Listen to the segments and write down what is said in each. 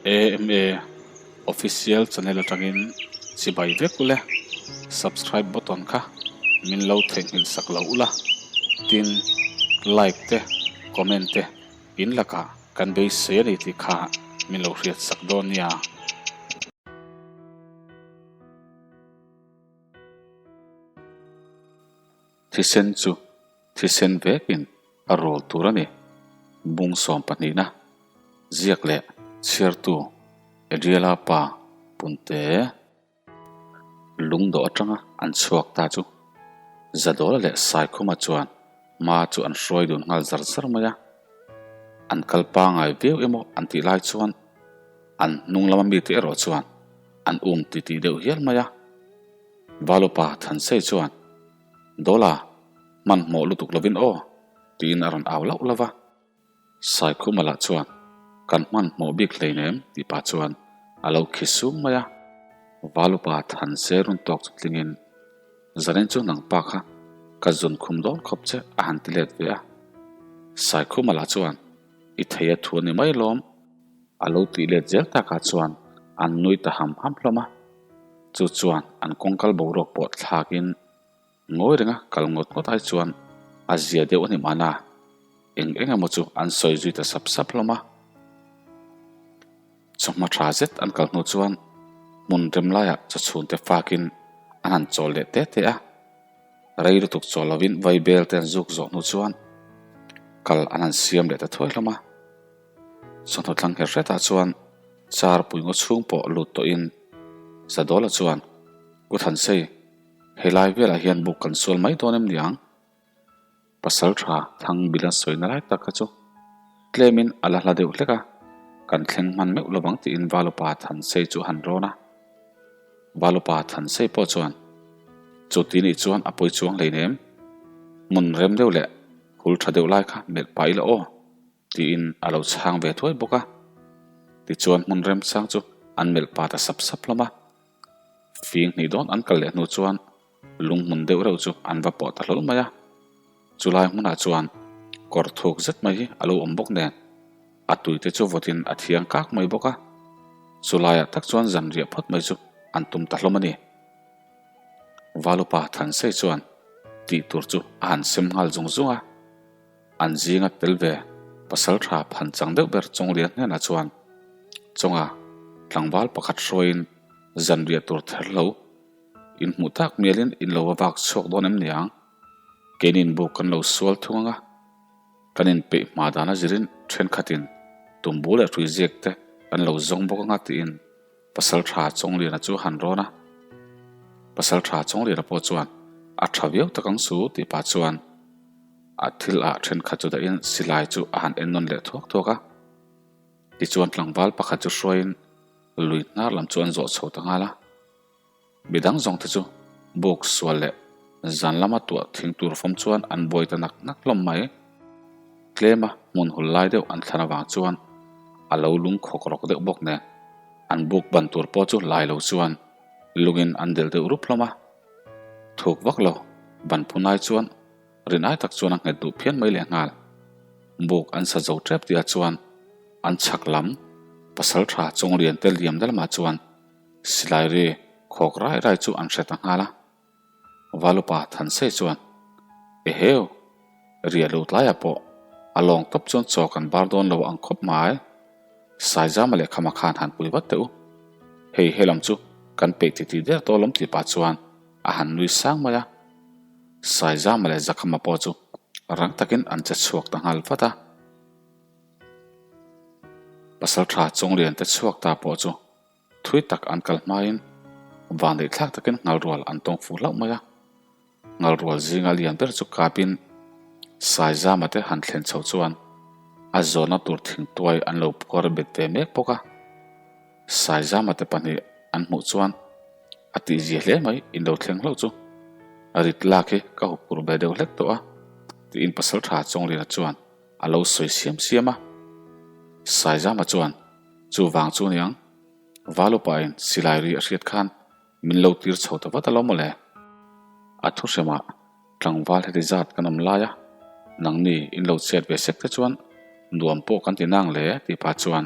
AMA Official channel atangin chibai vek ule, subscribe button kha min lo theihnghilh sak lo ula, tin like te comment te in lakah kan beisei a ni tih kha min lo hriat sak dawn nia. Thisen chu thisen vekin a rawl tur a ni. Bung sawm pahnihna ziak leh chhiartu Adriela pa Punte lungdawh atanga an chhuak ta chu Zadawla leh Saikhuma chuan hma chu an hruai dun nghal zar zar mai a. An kal pangai viau emaw an tih lai chuan an hnung lama mite erawh chuan an um titih deuh hial mai a. Valupa Thansei chuan, Dawla, hmanhmawh lutuk lovin aw, tiin a rawn au lauh lauh va. Saikhuma lah chuan, Kan hmanhmawh bik hleinem, tih pah chuan a lo khi sung mai a. Valupa Thansei rawn tawk chu tlingin, Zanin chu nang pa kha ka zun khum dawn khawp che, a han ti let ve a. Saikhuma lah chuan, I thei a thu a ni mai lawm. A lo tih let zel takah chuan an nui ta ham ham hlawm a, chu chuan an kawngkal boruak pawh thlakin ngawi renga kal ngawt ngawt ai chuan a zia deuh a ni mahna, eng eng emaw chu an sawi zui ta sap sap hlawm a. Chawhma tha zet an kal hnu chuan hmun rem laiah chawchhunte fakin an han chawl leh te te a, rei lutuk chawl lovin vaibel te an zuk zawh hnu chuan kal an han siam leh ta thuai hlawm a. Chawhnu thlang her hretah chuan car pui ngaw chhung pawh lut tawhin Zadawla chuan, Ku Thansei, helai velah hian buk kan sual mai dawn em niang? Pasal tha thang bil an sawina lai tak kha chu tlemin a la hla deuh hlek a, kan thleng hman meuh lovang tiin Valupa Thansei chu a han rawn a. Valupa Thansei pawh chuan, Chuti nih chuan a pawi chuang hleinem, hmun rem deuh leh hul tha deuh lai kha melh pah ila aw. Tiin a lo chhang ve thuai bawk a. Tichuan hmun remchang chu an melh pa ta sap sap hlawm a. Fing hnih dawn an kal leh hnu chuan lung hmun deuh reuh chu an va pawh ta hlawl mai a. Chulai hmunah chuan kawr thuk zet mai hi a lo awm bawk nen a tuite chu vawtin a thiang kak mai bawk a. Chulaiah tak chuan zanriah phawt mai chu an tum ta hlawm a ni. Valupa Thansei chuan tih tur chu a han sem nghal zung zung a. An zinga tel ve pasal tha phan chang deuh ber Chawnglian hnenah chuan Chawnga tlangval pakhat hruaiin zanriah tur ther lo in hmuh tak mialin in lo va vak chhuak dawn em niang? Keinin buk kan lo sual thung anga kan inpeih hma dana zirin thenkhatin tumbu leh hrui ziak te kan lo zawng bawk anga tiin Pasal tha Chawngliana chu a han rawn a. Pasal tha Chawngliana pawh chuan a tha viau tak ang su tih pah chuan A thil ah thenkhat chu dahin silai chu a han en nawn leh thuak thuak a. Tichuan tlangval pakhat chu hruaiin lui hnar lam chu an zawh chho ta nghal a. Midang zawng te chu buk sual leh zan lama tuah thing tur fawm chuan an buai ta nak nak hlawm mai. Tlema hmun hul lai deuh an thlan avang chuan a lo lung khawk rawk deuh bawk nen an buk ban tur pawh chu lai lo chuan lungin an del deuh rup hlawm a. Thuk vak lo ban phunai chuan Rinai tak chuan a nghet duh phian mai leh nghal. Buk an sa zo tep tihah chuan an chhak lam pasal tha Chawnglian te liam na lamah chuan silai ri khawk rai rai chu an hre ta nghal a. Valupa Thansei chuan, Eheu! Ria lo tlaiah pawh a lawng tawp chuan chaw kan bar dawn lo ang khawp mai. Saizama leh Khama khan han pui vat teh u. Hei helam chu kan peih titi der tawh lawm tih pah chuan a han nui sang mai a. Saizama leh Zakhama pawh chu rang takin an che chhuak ta nghal vat a. Pasaltha Chawnglian te chhuak ta pawh chu thui tak an kal hmain vanneih thlak takin Ngalrual an tawng fuh hlauh mai a. Ngalrual zinga lian ber chu kapin Saizama te han thlen chho chuan a zawnna tur thingtuai an lo phuar bet ve mek bawk a. Saizama te pahnih an hmuh chuan a tihzia hle mai in lo thleng hlauh chu a rit lak hi ka hup kur ve deuh hlek tawh a tiin pasal tha Chawngliana chuan a lo sawi siam siam a. Saizama chuan chu vang chu niang Valupain silai ri a hriat khan min lo tir chho ta vat alawm mawle. A thu hremah tlangval heti zat kan awm lai a, nangni in lo chet ve sek te chuan nuam pawh kan ti nang le tih pah chuan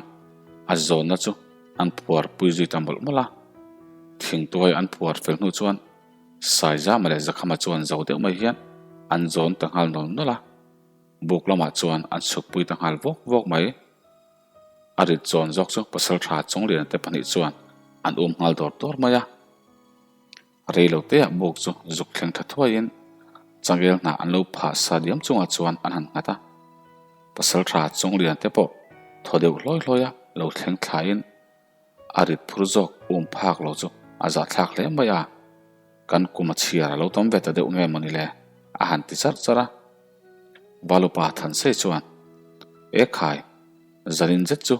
a zawnna chu. an phuar pui zui ta mawlh mawlh a. Thingtuai an phuar fel hnu chuan Saizama leh Zakhama chuan zo deuh mai hian an zawn ta nghal nawl nawl a. Buk lamah chuan an chhuk pui ta nghal vawk vawk mai. A rit zawn zawk chu Pasaltha Chawngliana te pahnih chuan an um nghal dawr dawr mai a. Reilo teah buk chu zuk thleng tha thuaiin changel hna an lo phah sa diam chungah chuan an han nghat a. Pasaltha Chawngliana te pawh thaw deuh hlawi hlawi a lo thleng thlaiin a rit phur zawk um phak lo chu a zahthlak hle mai a, kan kum a chhiar a lo tam ve ta deuh nge mawni le a han ti charh charh a. Valupa Thansei chuan, E khai, zanin zet chu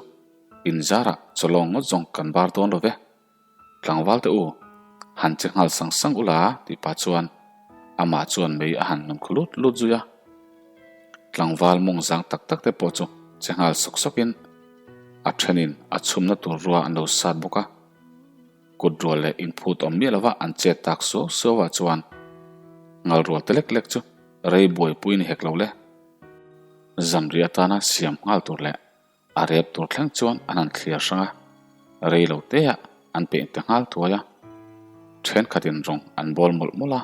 inzarah chawlawng ngawt zawng kan bar dawn lo ve. Tlangval te u, han che nghal sang sang ula tih pah chuan amah chuan mei a han nun khu lut lut zui a. Tlangval mawng zang tak tak te pawh chu che nghal sawk sawkin a thenin a chhumna tur rua an lo sat bawk a. Kut rual leh inphut awm miah lova an chet tak suau suau ah chuan ngal rual te lek lek chu rei buaipui ni hek lo le. Zanriah atana siam nghal tur leh A rep tur thleng chuan an han thliar hrang a, rei lo teah an peng ta nghal thuai a. Thenkhatin rawng an bawl mawlh mawlh a,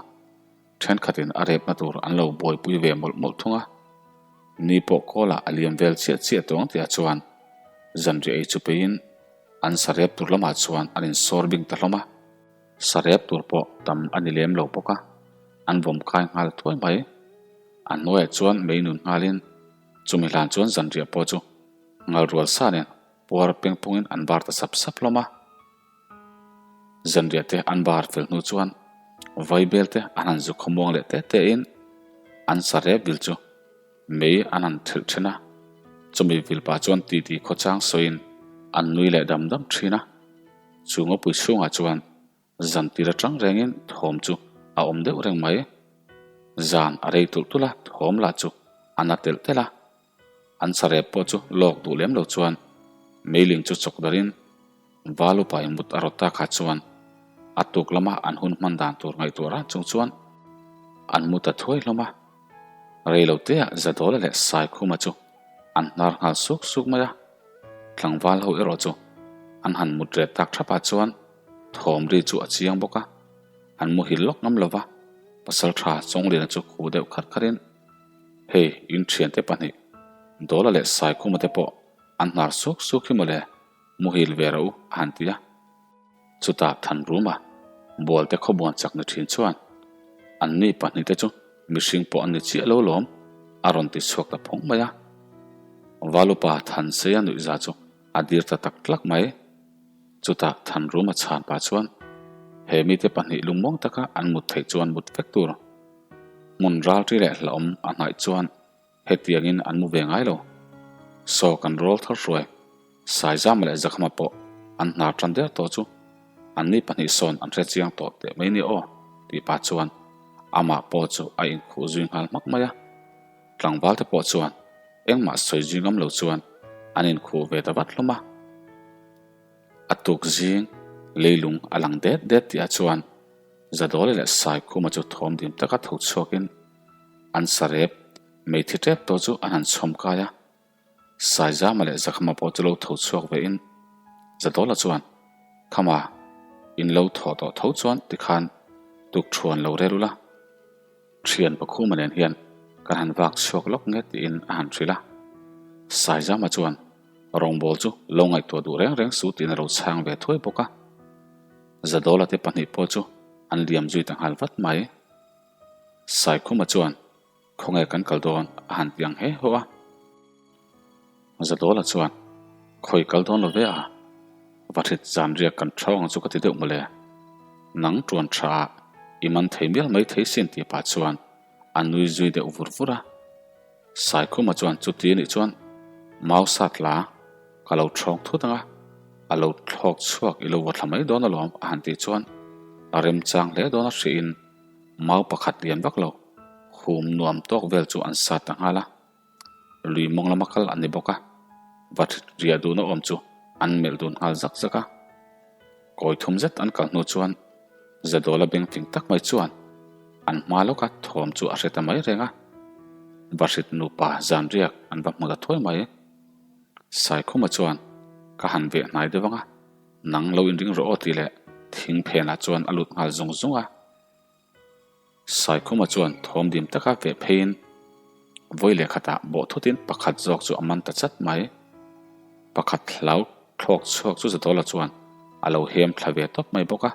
thenkhatin a repna tur an lo buaipui ve mawlh mawlh thung a. Ni pawh kawlah a liam vel chiah chiah tawng tihah chuan zanriah ei chu peiin an sarep tur lamah chuan an insawr bing ta hlawm a. Sarep tur pawh tam a ni lem lo bawk a, an vawm kai nghal thuai mai. A hnuaiah chuan mei nun nghalin Chumi hlan chuan zanriah pawh chu ngalrual sa nen puar pengpungin an bar ta sap sap hlawm a. Zanriah te an bar fel hnu chuan vaibel te an han zu khawmuang leh te te in an sa rep vil chu mei an han thelh then a. Chumi vil pah chuan titi khawchang sawiin an nui leh dam dam thin a. Chu ngawpui chhungah chuan Zan tir atang rengin thawm chu a awm deuh reng mai. Zan a rei tulh tulh a, thawm lah chu a na telh telh a. An sarep pawh chu lawk duh lem lo chuan meiling chu chawk darin Valupa in mut a rawt ta kha chuan a tuk lama an hun hman dan tur ngaihtuah ran chung chuan an mu ta thuai hlawm a. Reiloteah Zadawla leh Saikhuma chu an hnar nghal suk suk mai a. Tlangval ho erawh chu an han mut ret tak thapah chuan Thawm ri chu a chiang bawk a, an muhil lawk ngam lova, Pasaltha Chawngliana chu khu deuh kharh kharhin, Hei, in thiante pahnih, Dawla leh Saikhuma te pawh an hnar suk suk hi mawle, muhil ve rawh u, a han ti a. Chutah Thanruma, Bualte khawbuan chak ni thin chuan, Anni pahnihte chu mihring pawh an ni chiah lo lawm, a rawn ti chhuak ta phawng mai a. Valupa Thanseia nuihza chu a dir ta tak tlak mai. Chutah Thanruma chhan pah chuan he mite pahnih lungmuang taka an mut theih chuan mut vek tur. Hmun ralṭi leh hlauhawm a hnaih chuan hetiangin an mu ve ngai lo. Saw kan rawl thar hruai, Saizama leh Zakhama pawh an hnar ṭan der tawh chu anni pahnih sawn an hre chiang tawh teh mai ni aw tih pah chuan amah pawh chu a inkhuh zui nghal hmak mai a. Tlangval te pawh chuan engmah sawi zui ngam lo chuan an inkhuh ve ta vat hlawm a. A tuk zing leilung a lang det det tihah chuan Zadawla leh Saikhuma chu thawm dim taka tho chhuakin an sarep meithi tep tawh chu an han chhawm kai a. Saizama leh Zakhama pawh chu lo tho chhuak vein Zadawla chuan, Khama, in lo thaw tawh tho chuan tikhan tukthuan lo rel ula. Thian Pakhuma nen hian kan han vak chhuak lawk nge tiin a han hrilh a. Saizama chuan Rawngbawl chu lo ngaihtuah duh reng reng su tiin a lo chhang ve thuai bawk a. Zadawla te pahnih pawh chu an liam zui ta nghal vat mai. Saikhuma chuan Khawnge kan kal dawn a han ti ang he haw a. Zadawla chuan Khawi kal dawn lo ve a, Vahrit zan riak kan thau ang chu ka ti deuh mawle. Nang tuan tha ah i man thei mial mai thei sin tih pah chuan a nui zui deuh vur vur a. Saikhuma chuan chuti anih chuan mau sat la ka lo thawng thut ang a, a lo thlawk chhuak i lo va thla mai dawn alawm a han tih chuan a remchang hle dawn a hrihin mau pakhat lian vak lo hum nuam tawk vel chu an sat ta nghal a. Lui mawng lama kal an ni bawk a, va riah duhna awm chu an melh dun nghal zak zak a. Kawi thum zet an kal hnu chuan Zadawla beng fing tak mai chuan an hma lawka thawm chu a hre ta mai reng a, Vahrit nupa zan riak an va hmu ta thuai mai. Saikhuma chuan ka han veh hnai deuh ang a. Nang lo inring rawh aw tih leh thing phenah chuan a lut nghal zung zung a. Saikhuma chuan thawm dim taka veh pheiin vawi leh khatah bawh thutin pakhat zawk chu a man ta chat mai. Pakhat hlau thlawk chhuak chu Zadawla chuan a lo hem thla ve tawp mai bawk a.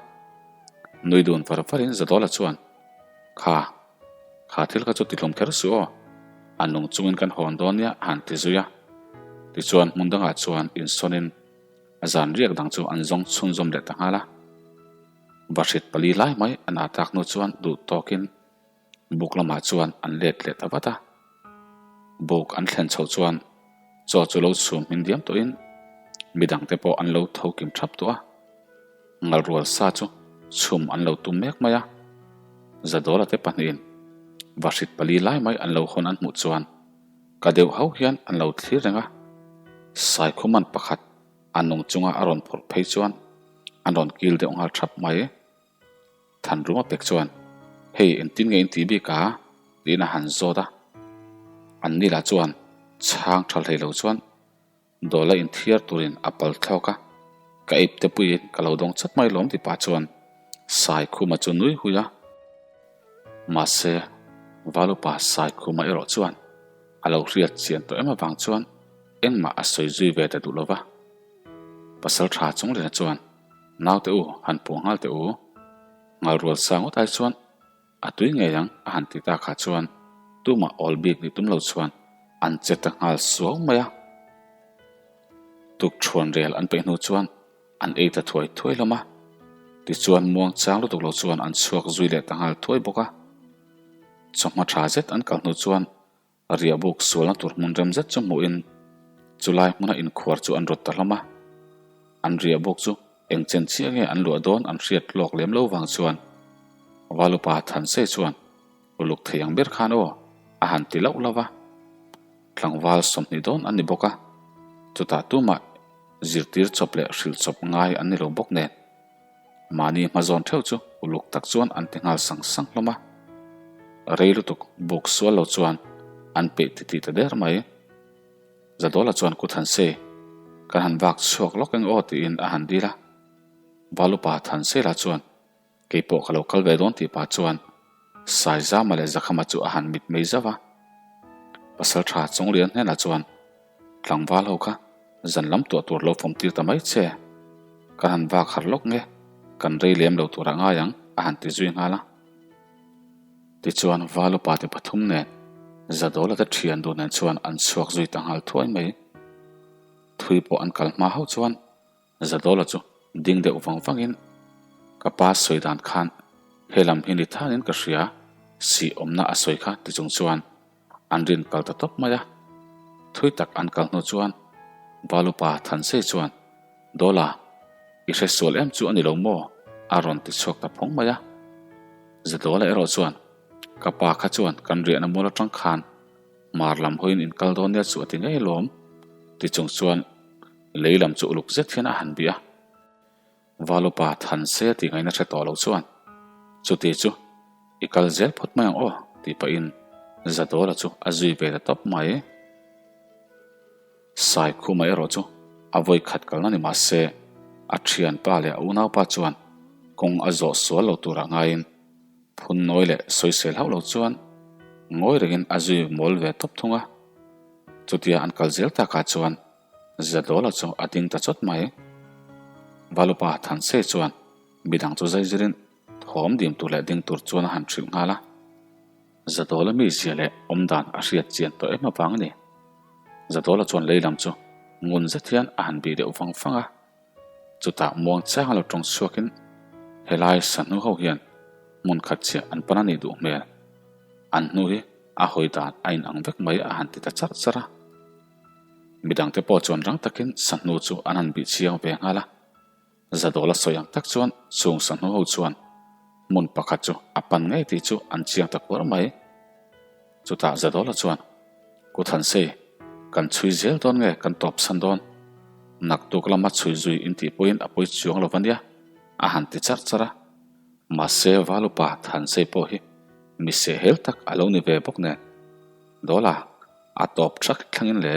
Nui dun var varin Zadawla chuan, Kha, kha thil kha chu tihlawm kher suh aw, a nung chungin kan hawn dawn nia a han ti zui a. Tichuan hmun dangah chuan insawnin zan riak dang chu an zawng chhunzawm leh ta nghal a. Vahrit pali lai mai an ah tak hnu chuan duh tawkin buk lamah chuan an let leh ta vat a. Buk an thlen chhoh chuan chaw chu lo chhum hmin diam tawhin midangte pawh an lo tho kim thap tawh a. Ngalrual sa chu chhum an lo tum mek mai a. Zadawla te pahnihin vahrit pali lai mai an lo hawn an hmuh chuan ka deuh ho hian an lo thlir reng a. Saikhuman pakhat A nung chunga a rawn phawrh phei chuan an rawn kil deuh nghal thap mai. Thanruma pek chuan, Hei engtin nge in tih bik a? tiin a han zawt a. An ni lah chuan chhang tha hlei lo chuan dawla inthiar turin a pal thlawk a, Ka ip te puiin ka lo dawng chat mai lawm ti pah chuan Saikhuma chu nui hui a. Mahse, Valupa Saikhuma erawh chuan a lo hriat chian tawh em avang chuan Engmah a sawi zui ve ta duh lo va. Pasal tha Chunglena chuan, Naute u, han puah nghal teh u. Ngalrual sa ngawt ai chuan a tui ngei ang a han ti ta kha chuan tumah awl bik ni tum lo chuan an che ta nghal suau mai a. Tukṭhuan rel an peih hnu chuan an ei ta thuai thuai hlawm a. Tichuan muang chang lutuk lo chuan an chhuak zui leh ta nghal thuai bawk a. Chawhma tha zet an kal hnu chuan Riahbuk sualna tur hmun rem zet chu hmuhin chulai hmuna inkhuar chu an rawt ta hlawm a. An riahbuk chu eng chen chiah nge an luah dawn an hriat lawk lem lo vang chuan Valupa Thansei chuan uluk thei ang ber khan aw a han ti lauh lauh a. Tlangval 20 dawn an ni bawk a, chutah tumah zirtir chawp leh hrilh chawp ngai an ni lo bawk nen. Mahni hma zawn theuh chu uluk tak chuan an ti nghal sang sang hlawm a. Rei lutuk buk sual lo chuan an peih ti ti ta der mai. Zadawla chuan kut han sei, Kan han vak chhuak lawk eng aw tiin a han dil a. Valupa Thansela chuan Kei pawh ka lo kal ve dawn tih pah chuan Saizama leh Zakhama chu a han mit mei zauh a. Pasaltha Chawnglian hnenah chuan Tlangval ho kha zan lam tuah tur lo fawm tir ta mai che. Kan han vak har lawk nge, kan rei lem lo tur a ngai ang a han ti zui nghal a. Tichuan Val upa te pathum nen Zadawla te thian duh nen chuan an chhuak zui ta nghal thuai mai. Thui pawh an kal hma hauh chuan Zadawla chu ding deuh vang vangin, Ka pa sawi dan khan he lam hi ni thanin ka hria, sih awmna a sawi kha ti chung chuan an rin kal ta tawp mai a. Thui tak an kal hnu chuan Valupa Thansei chuan, Dawla, i hre sual em chu a ni lo maw? a rawn ti chhuak ta phawng mai a. Zadawla erawh chuan, Ka pa kha chuan kan riahna mual atang khan mar lam hawiin in kal dawn nia chu a ti ngei alawm ti chung chuan Lei lam chu uluk zet hian a han bih a. Valupa Thanse tih ngaihna hre tawh lo chuan, Chuti chu, i kal zel phawt mai ang aw, tih pahin Zadawla chu a zui ve ta tawp mai. Saikhuma erawh chu a vawi khat kalna ni mah se, a thianpa leh a unaupa chuan kawng a zawh sual lo turah ngaiin phun nawi leh sawisel hauh lo chuan ngawi rengin a zui mawl ve tawp thung a. Chutia an kal zel takah chuan Zadawla chu a ding ta chawt mai. Valupa Thansei chuan midang chu zaizirin thawm dim tur leh ding tur chuan a han hrilh nghal a. Zadawla mizia leh awmdan a hriat chian tawh em avang a ni. Zadawla chuan lei lam chu ngun zet hian a han bih deuh vang vang a. Chutah muang chang a lo tawng chhuakin helai sahnu ho hian hmun khat chiah an pan a nih duh hmel. An hnu hi a hawi dan a inang vek mai a han ti ta charh charh a. Midangte pawh chuan rang takin sahnu chu an han bih chiang ve nghal a. Zadawla sawi ang tak chuan chung sahnu ho chuan hmun pakhat chu a pan ngei tih chu an chiang ta kuar mai. Chutah Zadawla chuan, Kuthansei, kan chhui zel dawn nge kan tawp san dawn? Naktuk lama chhui zui intih pawhin a pawi chuang lo va nia, a han ti charh charh a. Mahse Valupa Thansei pawh hi mi sehhel tak a lo ni ve bawk nen. Dawla, a tawp thak thlangin le,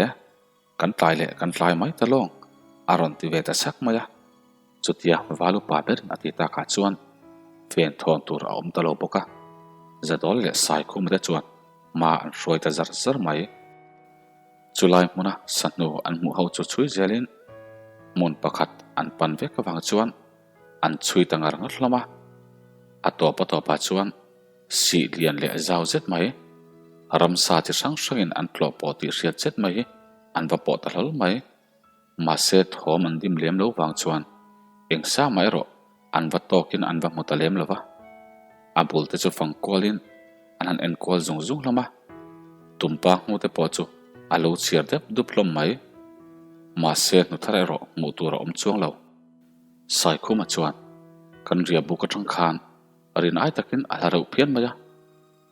kan tlai leh kan tlai mai ta lawng, a rawn ti ve ta chak mai a. Chutia Valupa berin a ti takah chuan fen thawn tur a awm ta lo bawk a, Zadawl leh Saikhuma te chuan hma an hruai ta zar zar mai. Chulai hmuna sahnu an hmuh ho chu chhui zelin hmun pakhat an pan vek avang chuan an chhui ta ngar ngar hlawm a. A tawp a tawpah chuan sih lian leh zau zet mai, ramsa chi hrang hrangin an tlawh pawh tih hriat zet mai hi an va pawh ta hlawl mai. Mahse thawm an dim lem lo vang chuan eng sa mah erawh an va tawkin an va hmu ta lem lo va. A bul te chu fang kualin an han en kual zung zung hlawm a, tumpa hmu te pawh chu a lo chhiar dep dup hlawm mai. Mahse hnu thar erawh hmuh tur a awm chuang lo. Saikhuma chuan kan ria buk atang khan rin ai takin a hla reuh phian mai a,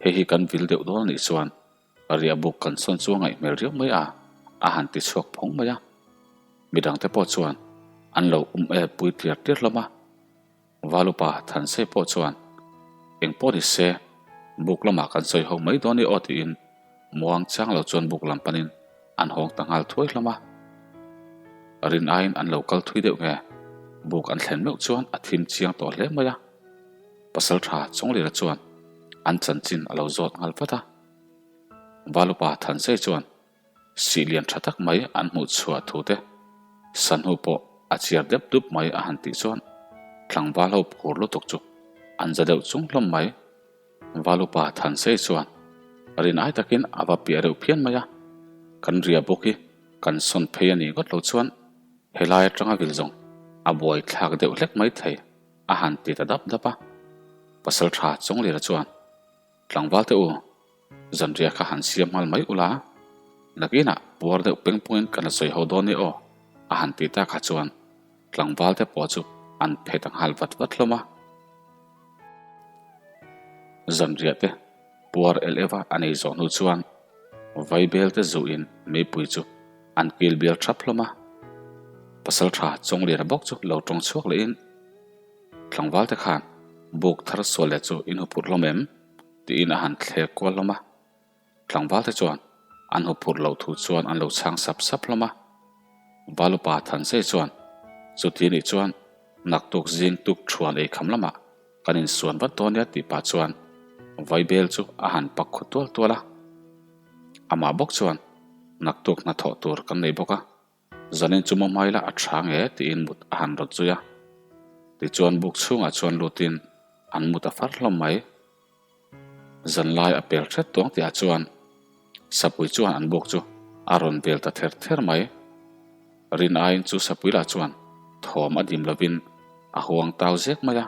hei hi kan vil deuh dawn anih chuan Riah buk kan sawn chu a ngaih hmel riau mai a, a han ti chhuak phawng mai a. Midangte pawh chuan an lo um el pui tliar tliar hlawm a. Valupa Thansei pawh chuan, Eng pawh ni se, buk lamah kan sawi ho mai dawn i aw tiin muang chang lo chuan buk lam panin an hawng ta nghal thuai hlawm a. Rin aiin an lo kal thui deuh nge, buk an thlen meuh chuan a thim chiang tawh hle mai a. Pasalṭha Chawnglira chuan an chanchin a lo zawt nghal vat a. Valupa Thansei chuan sih lian tha tak mai an hmuh chhuah thu te, Sanhu pawh a chiar dep dup mai a han tih chuan tlangval ho phur lutuk chu an za deuh chung hlawm mai. Valupa Thansei chuan rin ai takin a va piah reuh phian mai a, kan ria bawk hi kan sawn phei a nih ngawt lo chuan helai atanga vil zawng a buai thlak deuh hlek mai thei a han ti ta dap dap a. Pasaltha Chawnglira chuan Tlangval te u, zanriah kha han siam nghal mai ula, nakinah puar deuh peng pungin kan la sawi ho dawn e aw, a han ti tak kha chuan tlangval te pawh chu an phe ta nghal vat vat hlawm a. Zanriah te puar el eva a nei zawh hnu chuan vaibel te zuhin meipui chu an kil bial thap hlawm a. Pasaltha Chawngliana bawk chu lo tawng chhuak lehin, Tlangval te khan buk thar sual leh chu in huphurh hlawm em? tiin a han thlek kual hlawm a. Tlangval te chuan an huphurh loh thu chuan an lo chhang sap sap hlawm a. Valupa Thansei chuan chuti anih chuan naktuk zing tuk thuan ei kham lamah kan insuan vat dawn nia tih pah chuan vaibel chu a han pak khu tual tual a. Amah bawk chuan naktuk hnathawh tur kan nei bawk a. Zanin chu maw hmai la a tha nge tiin mut a han rawt zui a. Tichuan buk chhungah chuan lutin an mut a far hlawm mai. Zanlai a pel hret tuang tihah chuan Sapui chuan an buk chu a rawn vel ta ther ther mai. Rin aiin chu Sapui lah chuan thawm a dim lovin a huang tau zek mai a.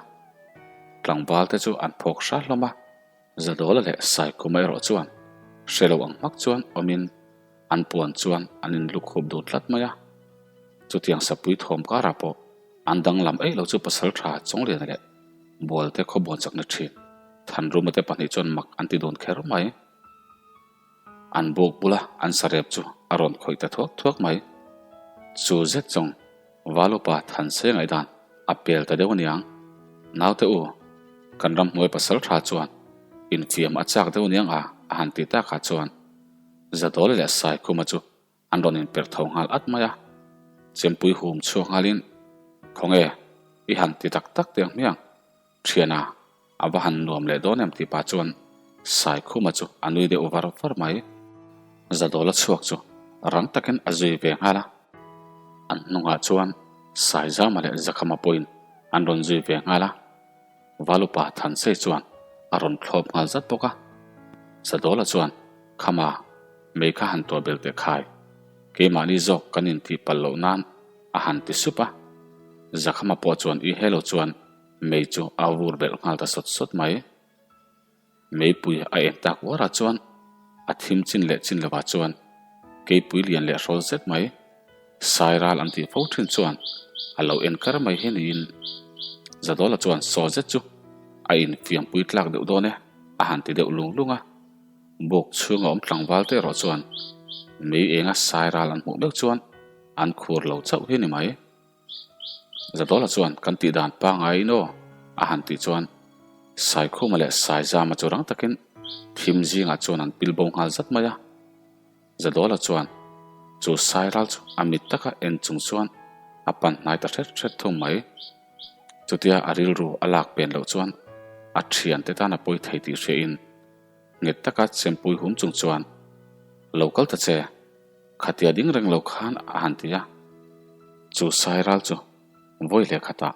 Tlangval te chu an phawk hra hlawm a. Zadawla leh Saikhuma erawh chuan hre lo ang hmak chuan awmin an puan chuan an inlukhup dun tlat mai a. Chutiang sapui thawm karah pawh an danglam eih lo chu pasal tha Chawngliana leh Bualte khawbuan chakna thin Thanruma te pahnih chuan mak an ti dun kher mai. An buk bula an sarep chu a rawn khawih ta thuak thuak mai. Chu zet zawng Valupa Thansei ngaihdan a pel ta deuh aniang. Naute u, kan ramhnuai pasal tha chuan infiam a chak deuh aniang a a han tih takah chuan Zadawla leh Saikhuma chu an rawn inperh tho nghal at mai a. Chempui hum chhuak nghalin, Khawnge, i han ti tak tak teh ang hmiang? Thiana, a va han nuam leh dawn em tih pah chuan Saikhuma chu a nui deuh var var mai. Zadawla chhuak chu rang takin a zui ve nghal a. An hnungah chuan Saizama leh Zakhama pawhin an rawn zui ve nghal a. Valupa Thansei chuan a rawn thlawp nghal zat bawk a. Zadawla chuan, Khama, mei kha han tuah bel teh khai. Keimahni zawk kan intih palh loh nan a han ti sup a. Zakhama pawh chuan i helo chuan Mei chu a vur belh nghal ta sawt sawt mai. Meipui a en tak uarah chuan a thim chin leh chin lovah chuan keipui lian leh hrawl zet mai, Sairal an tih fo thin chuan a lo en kar mai hi niin Zadawla chuan saw zet chu a infiampui tlak deuh dawn e a han ti deuh lung lung a. Buk chhunga awm tlangval te erawh chuan mei enga Sairal an hmuh meuh chuan an khur lo chauh hi ni mai. Zadawla chuan kan tih dan pangai in aw a han tih chuan Saikhuma leh Saizama chu rang takin thim zingah chuan an pil bo nghal zat mai a. Zadawla chuan chu Sairal chu a mit taka en chung chuan a pan hnai ta hret hret thung mai. Chutia a rilru a lak pen loh chuan a thiante tan a pawi thei tih hriain nghet taka chempui hum chung chuan, Lo kal ta che, khatia ding reng lo khan a han ti a. Chu Sairal chu vawi leh khatah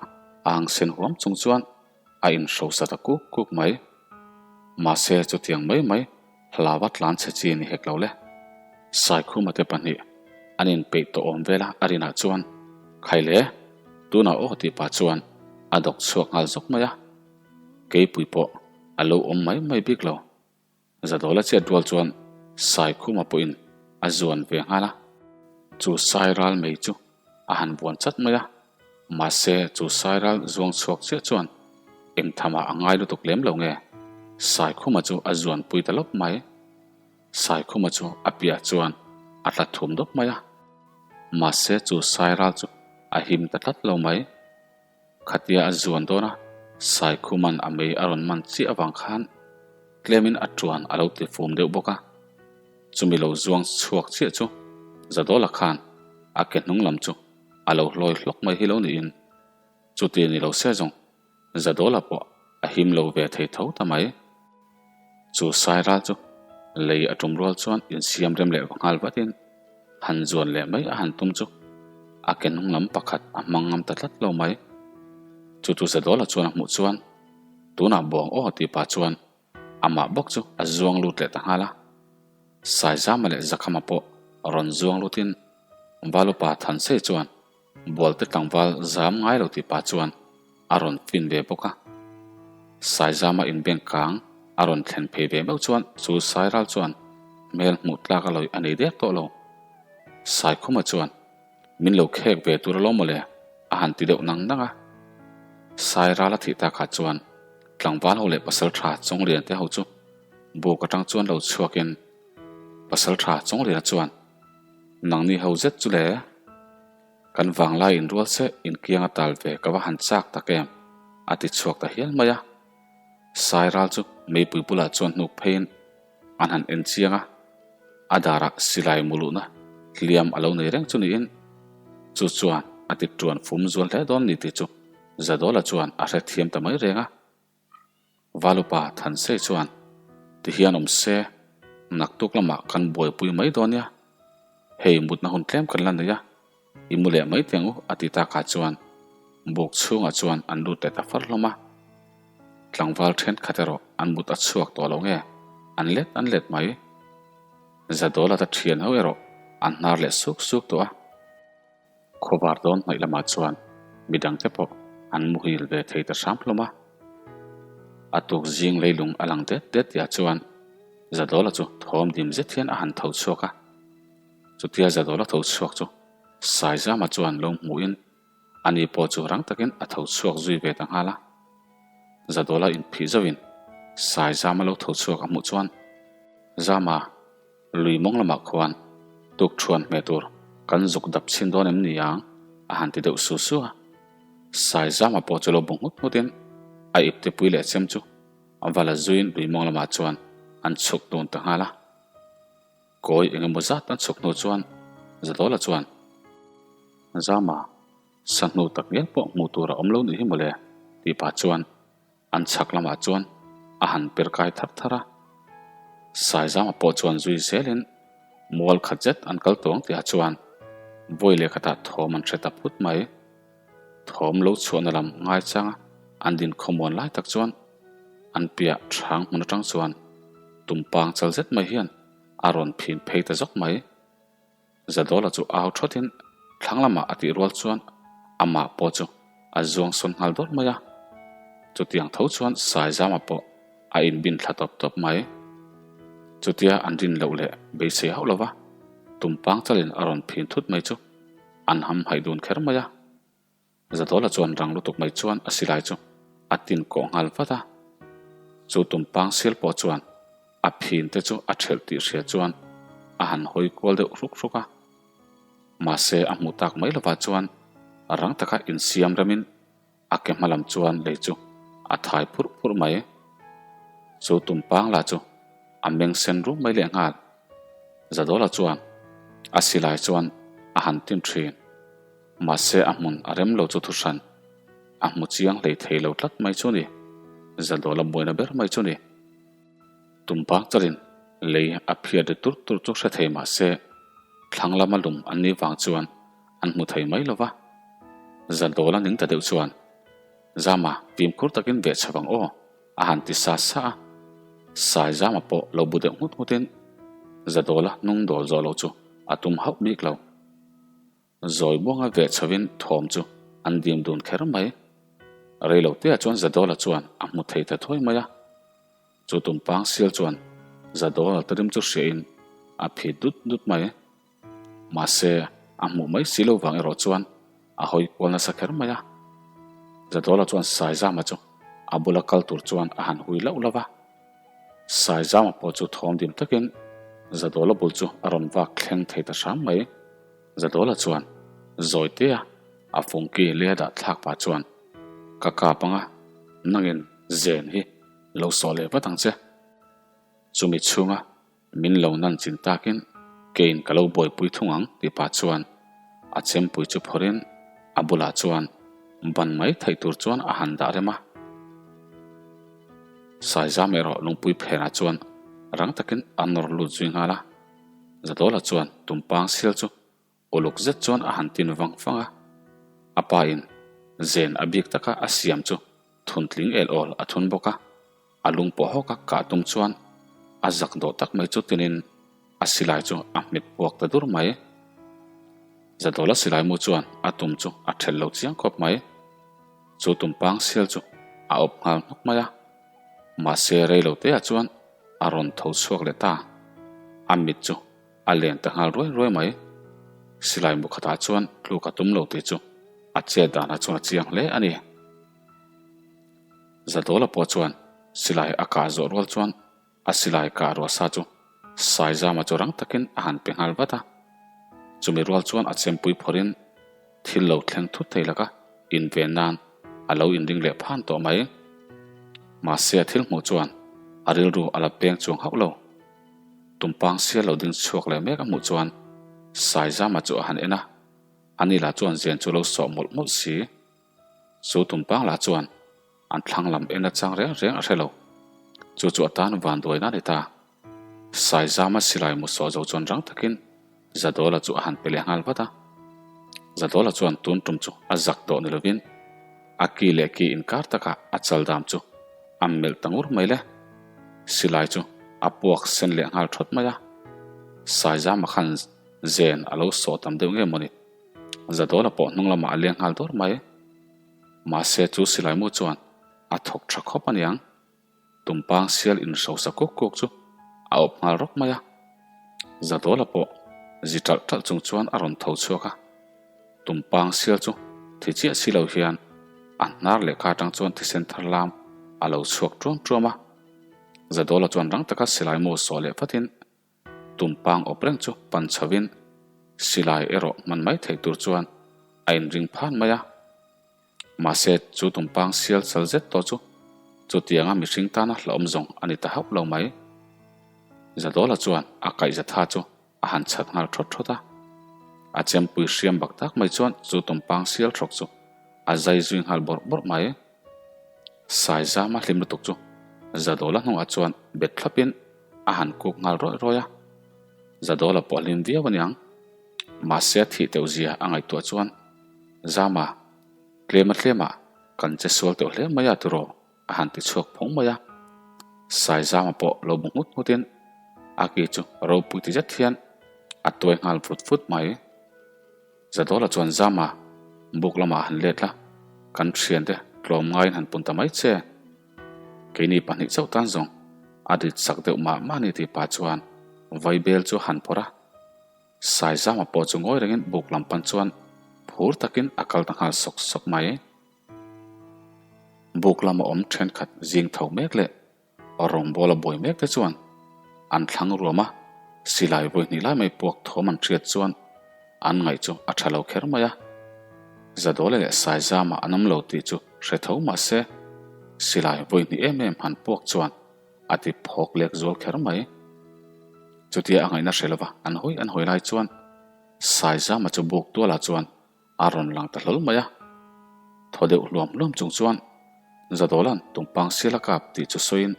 a ang sen huam chung chuan a inhrosa ta kuk kuk mai. Mahse chutiang mai mai hlava tlan chhe chi ni hek lo le. Saikhuma te pahnih an inpeih tawh awm vel a, a rinah chuan, Khai le, tunah aw tih pah chuan a dawk chhuak nghal zawk mai a. Keipui pawh a lo awm mai mai bik lo. Zadawla chiat rual chuan Saikhuma pawhin a zuan ve nghal a, chu sai ral mei chu a han vuan chat mai a, mahse chu sai ral zuang chhuak chiah chuan eng thamah a ngai lutuk lem lo nge, Saikhuma chu a zuan pui ta lawp mai. Saikhuma chu a piah chuan a tla thum dawp mai a, mahse chu sai ral chu a him ta tlat lo mai. Khatia a zuan dawn a, Saikhuman a mei a rawn man chiah avang khan tlemin a tuan a lo ti fum deuh bawk a. Chumi lo zuang chhuak chiah chu Zadawla khan a ke hnung lam chu a lo hlawi hlawk mai hi lo niin chuti ni lo se zawng Zadawla pawh a him lo ve thei tho ta mai. Chu Sairal chu lei a tum rual chuan insiam rem leh nghal vatin han zuan leh mai a han tum chu a ke hnung lam pakhat a hmang ngam ta tlat lo mai. Chu chu Zadawla chuan a hmuh chuan tunah buang aw tih pah chuan amah bawk chu a zuang lut leh ta nghal a. Saizama leh Zakhama pawh rawn zuang lutin Valupa Thansei chuan Bualte tlangval zam ngai lo tih pah chuan a rawn fin ve bawk a. Saizama inbeng kang a rawn thlen phei ve meuh chuan chu Sairal chuan hmel hmuh tlak a lawih a nei dek tawh lo. Saikhuma chuan min lo khek ve tur alawm mawle a han ti deuh nang nang a. Sairal a thih takah chuan tlangval ho leh pasaltha Chawnglian te ho chu buk atang chuan lo chhuakin pasaltha Chawngliana chuan Nangni ho zet chu le, kan vanglai inrual se inkiang a tal ve ka va han chak tak em, a ti chhuak ta hial mai a. Sairal chu meipui bulah chuan hnuk pheiin an han en chiang a, a darah silai muluhna hliam a lo nei reng chu niin chu chuan a ti tuan fum zual hle dawn ni tih chu Zadawla chuan a hrethiam ta mai reng a. Valupa Thansei chuan, Tihian awm se, naktuk lamah kan buaipui mai dawn nia. Hei mutna hun tlem kan la nei a, i mu leh mai teng u a ti takah chuan buk chhungah chuan an lut leh ta far hlawm a. Tlangval thenkhat erawh an mut a chhuak tawh lo nge, an let an let mai. Zadawla ta thian ho erawh an hnar leh suk suk tawh a. Khawvar dawn hnaih lamah chuan midangte pawh an muhil ve thei ta hram hlawm a. A tuk zing leilung a lang det det tihah chuan Zadawla chu thawm dim zet hian a han tho chhuak a. Chutia Zadawla tho chhuak chu Saizama chuan lo hmuhin ani pawh chu rang takin a tho chhuak zui ve ta nghal a. Zadawla inphih zauhin Saizama lo tho chhuak a hmuh chuan, Zama, Lui mawng lamah khuan tuk thuan hmeh tur kan zuk dap chhin dawn em ni ang? a han ti deuh su su a. Saizama pawh chu lo bu nghut nghutin a ipte pui leh chem chu a va la zuiin lui mawng lamah chuan an chhuk dun ta nghal a. Kawi eng emaw zat an chhuk hnu chuan Zadawla chuan, Zama, sahnu tak ngial pawh hmuh tur a awm lo nih hi mawle, tih pah chuan An chhak lamah chuan a han per kai thar thar a, Saizama pawh chuan zui zelin mual khat zet an kal tawng tihah chuan vawi leh khatah thawm an hre ta phut mai. Thawm lo chhuahna lam ngaichanga an din khawmuan lai tak chuan an piah hrang hmun atang chuan tumpang chal zet mai hian a rawn phin phei ta zawk mai. Zadawla chu au thawtin thlang lamah a tih rual chuan amah pawh chu a zuang sawn nghal dawrh mai a. Chutiang tho chuan Saizama pawh a inbin thla tawp tawp mai. Chutia an rin loh leh beisei hauh lova tumpang chalin a rawn phin thut mai chu an ham haih dun kher mai a. Zadawla chuan rang lutuk mai chuan a silai chu a tin kawh nghal vat a, chu tumpang sil pawh chuan a phin te chu a thelh tih hria chuan a han hawi kual deuh hruk hruk a. Mahse a hmuh tak mai lovah chuan rang taka insiam remin a ke hma lam chuan lei chu a thai phurh phurh mai. Chu tumpang lah chu a meng sen rum mai leh nghal. Zadawla chuan a silai chuan a han tin thin. Mahse a hmun a rem lo chu thuhran a hmu chiang hlei thei lo tlat mai chu ni. Zadawla buaina ber mai chu ni. Tumpang chalin lei a phiat ri tur tur chu hre thei mahse thlang lama lum an nih vang chuan an hmu thei mai lo va. Zadawla ning ta deuh chuan, Zama, fimkhur takin veh chho ang aw, a han ti sa sa a. Saizama pawh lo bu deuh nghut nghutin Zadawla hnung dawl zawh loh chu a tum hauh bik lo. Zawi buanga veh chhovin thawm chu an dim dun kher mai. Rei lo teah chuan Zadawla chuan a hmu thei ta thuai mai a. Chu tumpang sial chuan Zadawla te rim chu hriahin a phit dut dut mai. Mahse, a hmuh mai si lo vang erawh chuan a hawi kual nasa kher mai a. Zadawla chuan Saizama chu a bula kal tur chuan a han hui lauh lauh a. Saizama pawh chu thawm dim takin Zadawla bul chu a rawn vak thleng thei ta hram mai. Zadawla chuan Zawitea a fungki leh dah thlak pah chuan, Ka kap anga, nangin zen hi lo sawh leh vat ang che. Chumi chhunga min lo nan chin takin keiin ka lo buaipui thung ang tih pah chuan a chempui chu phawrhin a bulah chuan ban mai theih tur chuan a han dah rem a. Saizam erawh lungpui phenah chuan rang takin a nawr lut zui nghal a. Zadawla chuan tumpang sial chu uluk zet chuan a han tin vang vang a, a pa in zen a bik taka a siam chu thuntling el awl a thun bawk a, a lung pawh hawk a kah tum chuan a zak dawh tak mai chu tinin a silai chu a hmet puak ta dur mai. Zadawla silai mu chuan a tum chu a thelh lo chiang khawp mai. Chu tumpang sial chu a awp nghal hnawk mai a, mahse rei lo te ah chuan a rawn tho chhuak leh ta. A mit chu a len ta nghal ruai ruai mai. Silai mu khatah chuan tluk a tum lo tih chu a chet danah chuan a chiang hle a ni. Zadawla pawh chuan silai a kah zawh rual chuan a silai kah ruah sa chu Saizama chu rang takin a han pe nghal vat a. Chumi rual chuan a chempui phawrhin thil lo thleng thut thei laka inven nan a lo inring leh phan tawh mai. Mahse a thil hmuh chuan a rilru a la peng chuang hauh lo. Tumpang sial lo ding chhuak leh mek a hmuh chuan Saizama chu a han en a, ani lah chuan zen chu lo sawh mawlh mawlh si. Chu tumpang lah chuan an thlang lam en achang reng reng a hre lo. Chu chu atan vanduaina a ni ta. Saizama silai mu sawh zo chuan rang takin Zadawla chu a han pe leh nghal vat a. Zadawla chuan tun tum chu a zak tawh ni lovin a ki leh ki inkar takah a chal dam chu a melh ta ngur mai le. Silai chu a puak sen leh nghal thawt mai a. Saizama khan zen a lo sawh tam deuh nge mawni. Zadawla pawh hnung lamah a leng nghal dawr mai. Mahse chu silai mu chuan a thawk tha khawp aniang. Tumpang sial inhrosa kuk kuk chu a awp nghal rawk mai a. Zadawla pawh zi ṭalh ṭalh chung chuan a rawn tho chhuak a. Tumpang sial chu thi chiah si lo hian a hnar lehkha aṭang chuan thisen thar lam a lo chhuak ṭuam ṭuam a. Zadawla chuan rang taka silai mu sawh leh vatin Tumpang awp reng chu pan chhovin silai erawh hman mai theih tur chuan a inring phan mai a. Mahse, chu tumpang sial chal zet tawh chu chutianga mihring tana hlauhawm zawng a ni ta hauh lo mai. Zadawla chuan a kaihzatha chu a han chhat nghal thawt thawt a. A chempui hriam bak tak mai chuan chu tumpang sial hrawk chu a zai zui nghal bawrh bawrh mai. Saizama hlim lutuk chu Zadawla hnungah chuan bet thlapin a han kuk nghal rawih rawih a, Zadawla pawh a hlim viau aniang. Mahse a thih teuh zia a ngaihtuah chuan, Zama, tlema tlemah kan che sual teuh hle mai a tiraw a han ti chhuak phawng mai a. Saizama pawh lo bu nghut nghutin a ki chu ropui ti zet hian a tuai nghal vut vut mai. Zadawla chuan Zama, buk lamah han let la, kan thiante tlawm ngaiin han pun ta mai che. Keini pahnih chauh tan zawng a rit sak deuh mah mah ni tih pah chuan vaibel chu a han phawrh a. Saizama pawh chu ngawi rengin buk lam pan chuan phur takin a kal ta nghal sawk sawk mai. Buk lama awm thenkhat zing tho mek leh rawngbawla buai mek te chuan an thlang ruam a, silai vawi hnih lai mai puak thawm an hriat chuan an ngaih chu a tha lo kher mai a. Zadawla leh Saizama an awm lo tih chu hre tho mah se, silai vawi hnih em em han puak chuan a ti phawk lek zual kher mai. Chutia a ngaihna hre lova an hawi an hawi lai chuan Saizama chu buk tualah chuan. a rawn lang ta hlawl mai a. Thaw deuh hluam hluam chung chuan Zadawla'n tumpang sial a kap tih chu sawiin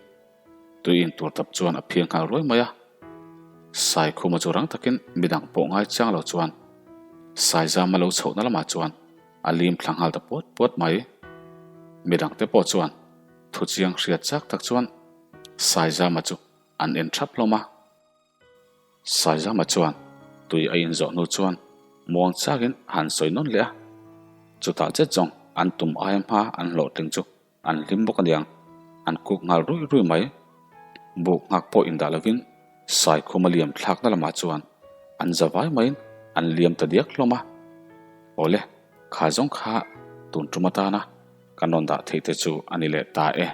tui in tur tap chuan a phiang nghal ruai mai a. Saikhuma chu rang takin midang pawh ngai chiang lo chuan Saizama lo chhohna lamah chuan a lim thla nghal ta puat puat mai. Midangte pawh chuan thu chiang hriat chak tak chuan Saizama chu an en thap hlawm a. Saizama chuan tui a inzawh hnu chuan muang chakin a han sawi nawn leh a, chutah chet zawng an tum aia hma an hlawhtling chu an hlim bawk aniang, an kuk nghal ruih ruih mai. Buk nghak pawh indah lovin Saikhuma liam thlakna lamah chuan an za vai maiin an liam ta diak hlawm a. Awle, kha zawng kha tun tum atana kan rawn dah theih te chu a ni leh ta e.